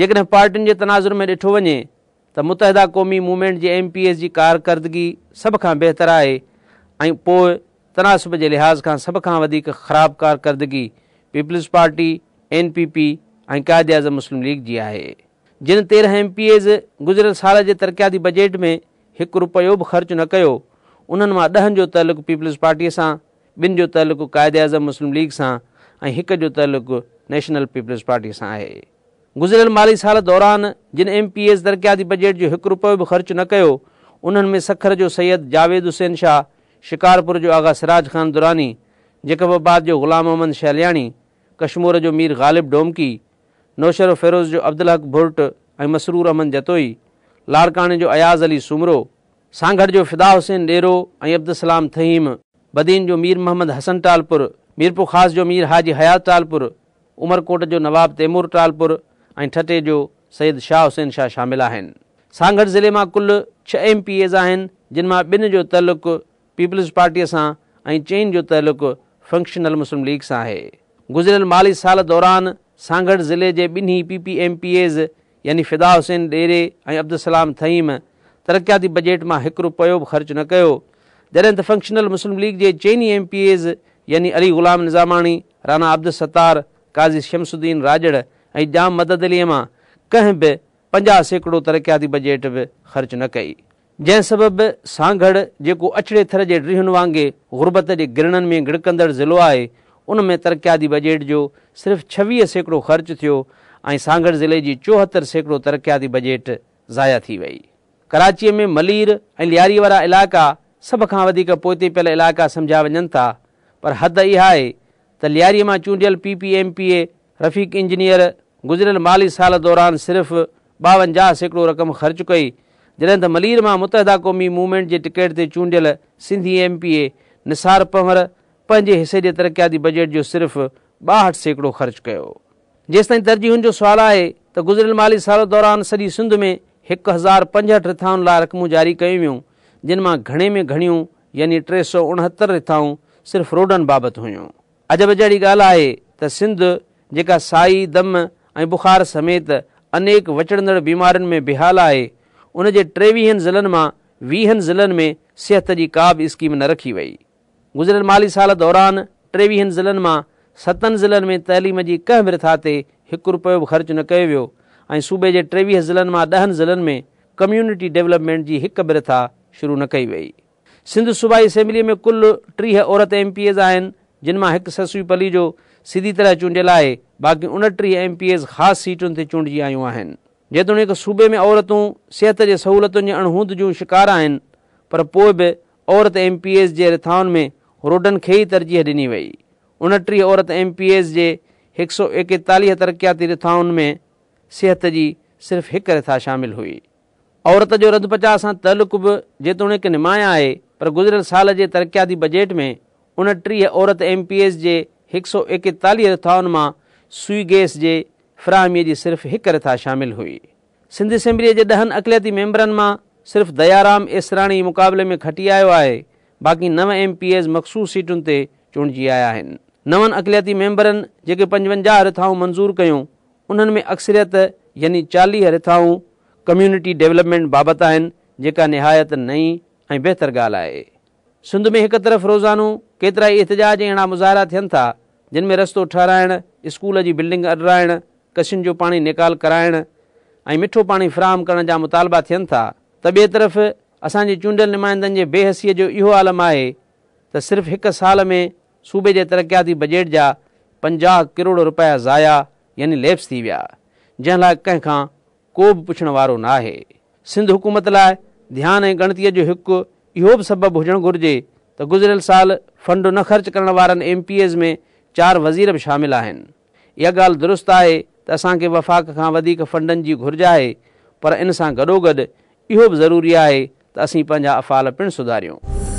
جيڪڏهن پارٽين جي تناظر ۾ ڏٺو وڃي ته متحده قومي موومينٽ جي ايم پي ايز جي ڪارڪردگي سڀ کان بهتر آهي ۽ پوء تناسب جي لحاظ کان سڀ کان وڌيڪ خراب ڪارڪردگي peoples party, N P P ۽ Quaid-e-Azam Muslim league جي آهي. جن 13 ايم پي ايز گذريل سال جي ترقياتي بجيٽ ۾ هڪ رپيو به خرچ نه ڪيو، انهن مان ڏهن جو تعلق پيپلز پارٽيء سان، ٻن جو تعلق قائداعظم مسلم ليگ سان ۽ هڪ جو تعلق نيشنل پيپلز پارٽيء سان آهي. گذريل مالي سال دوران جن ايم پي ايز ترقياتي بجيٽ جو هڪ رپيو به خرچ نه ڪيو، انهن ۾ سکر جو سيد جاويد حسين شاهه، شڪارپور جو آغا سراج خان دراني، جيڪب آباد جو غلام محمد شهلياڻي، ڪشمور جو مير غالب ڊومڪي، نوشهروفيروز جو عبدالحق ڀرٽ ۽ مسرور احمد جتوئي، لاڙڪاڻي جو اياز علي سومرو، سانگهڙ جو فدا حسين ڏيرو ۽ عبدالسلام ٿهيم، بدين جو مير محمد حسن ٽالپر، ميرپورخاص جو مير حاجي حيات ٽالپر، عمرڪوٽ جو نواب تيمور ٽالپر ۽ ٺٽي جو سيد شاهه حسين شاهه شامل آهن. سانگهڙ ضلعي مان ڪل ڇهه ايم پي ايز آهن، جن مان ٻن جو تعلق پيپلز پارٽيء سان ۽ چئن جو تعلق فنڪشنل مسلم ليگ سان آهي. گذريل مالي سال دوران سانگهڙ ضلعي جي ٻنهي P P M P As يعني فدا حسين ڏيري ۽ عبدالسلام ٿهيم ترقياتي بجيٽ مان هڪ رپيو به خرچ نه ڪيو، جڏهن ته فنڪشنل مسلم ليگ جي چئني ايم پي ايز يعني علي غلام نظاماڻي، رانا عبدالستار، قاضي شمس الدين راڄڙ ۽ ڄام مدد عليء مان ڪنهن به 50% ترقياتي بجيٽ به خرچ نه ڪئي. جنهن سبب سانگهڙ جيڪو اڇڙي ٿر جي ڊيهن وانگي غربت جي گرڻن ۾ گڙڪندڙ ضلعو آهي ان ۾ ترقياتي بجيٽ جو صرف 26% خرچ ٿيو ۽ سانگهڙ ضلعي جي 74% ترقياتي بجيٽ ضايع ٿي وئي. ڪراچيء ۾ ملير ۽ لياري وارا علائقا سڀ کان وڌيڪ پوئتي پيل علائقا سمجهيا وڃن ٿا پر حد اها آهي ته لياري مان چونڊيل P P M P A Rafiq engineer گذريل مالي سال دوران صرف 52% رقم خرچ ڪئي، جڏهن ته ملير مان متحده قومي موومينٽ جي ٽڪيٽ تي چونڊيل سنڌي ايم پي اي نثار پنهور پنهنجي حصي جي ترقياتي بجيٽ جو صرف 62% خرچ ڪيو. جيستائين ترجيحن جو سوال آهي ته گذريل مالي سال دوران سڄي سنڌ ۾ 1065 رٿائن لاء رقمون جاري ڪيون ويون، جن مان گهڻي ۾ گهڻيون يعني 369 رٿائون صرف روڊن بابت هيون. عجب جهڙي ڳالهه آهي ته سنڌ جيڪا سائي، دم ۽ بخار سميت انيڪ وچڙندڙ بيمارين ۾ بيحال آهي، ان جي ٽيويهن ضلعن مان ويهن ضلعن ۾ صحت جي ڪا به اسڪيم نه رکي وئي. گذريل مالي سال دوران ٽيويهن ضلعن مان ستن ضلعن ۾ تعليم جي ڪنهن به رٿا تي هڪ رپيو به خرچ نه ڪيو ويو ۽ صوبي جي 23 ضلعن مان ڏهن ضلعن ۾ ڪميونٽي ڊولپمينٽ جي هڪ به رٿا شروع نه ڪئي وئي. سنڌ صوبائي اسيمبليء ۾ ڪل 30 عورت ايم پي ايز آهن، جن مان هڪ سسئي پليجو سڌي طرح چونڊيل آهي، باقي 29 ايم پي ايز خاص سيٽن تي چونڊجي آيون آهن. جيتوڻيڪ صوبي ۾ عورتون صحت جي سهولتن جي اڻهوند جون شڪار آهن، پر پوء به عورت ايم پي ايز جي رٿائن ۾ روڊن کي ئي ترجيح ڏني وئي. 29 عورت ايم پي ايز جي 141 ترقياتي رٿائن ۾ صحت جي صرف هڪ رٿا شامل هئي. عورت جو رڌ پچاء سان تعلق به جيتوڻيڪ نمايان آهي پر گذريل سال جي ترقياتي بجيٽ ۾ 29 عورت ايم پي ايز جي 141 رٿائن مان سوئي گئس جي فراهمي جي صرف هڪ رٿا شامل هئي. سنڌ اسيمبليء جي ڏهن اقليتي ميمبرن مان صرف ديارام ايسراڻي مقابلي ۾ کٽي آيو آهي، باقي نو ايم پي ايز مخصوص سيٽن تي چونڊجي آيا آهن. نون اقليتي ميمبرن جيڪي 55 رٿائون منظور ڪيون، انهن ۾ اڪثريت يعني 40 رٿائون ڪميونٽي ڊولپمينٽ بابت آهن، جيڪا نهايت نئين ۽ بهتر ڳالهه آهي. سنڌ ۾ هڪ طرف روزانو ڪيترائي احتجاج ۽ اهڙا مظاهرا ٿين ٿا، جن ۾ رستو ٺهرائڻ، اسڪول جي بلڊنگ اڏرائڻ، ڪسين جو پاڻي نيڪال ڪرائڻ ۽ مٺو پاڻي فراهم ڪرڻ جا مطالبا ٿين ٿا ته ٻئي طرف اسان جي چونڊيل نمائندن جي بي حسيء جو اهو عالم آهي ته صرف هڪ سال ۾ صوبي جي ترقياتي بجيٽ جا 50 ڪروڙ رپيا ضايع يعني ليپس ٿي ويا، جنهن لاء ڪنهن کان ڪو به پڇڻ وارو ناهي. سنڌ حڪومت لاء ڌيان ۽ ڳڻتيء جو هڪ اهو به سبب هجڻ گهرجي ته گذريل سال فنڊ نه خرچ ڪرڻ وارن ايم پي ايز ۾ چار وزير به شامل آهن. اها ڳالهه درست آهي ته اسان کي وفاق کان وڌيڪ فنڊن جي گهرج آهي پر ان سان گڏوگڏ اهو به ضروري آهي ته اسين پنهنجا افعال پڻ سڌاريون.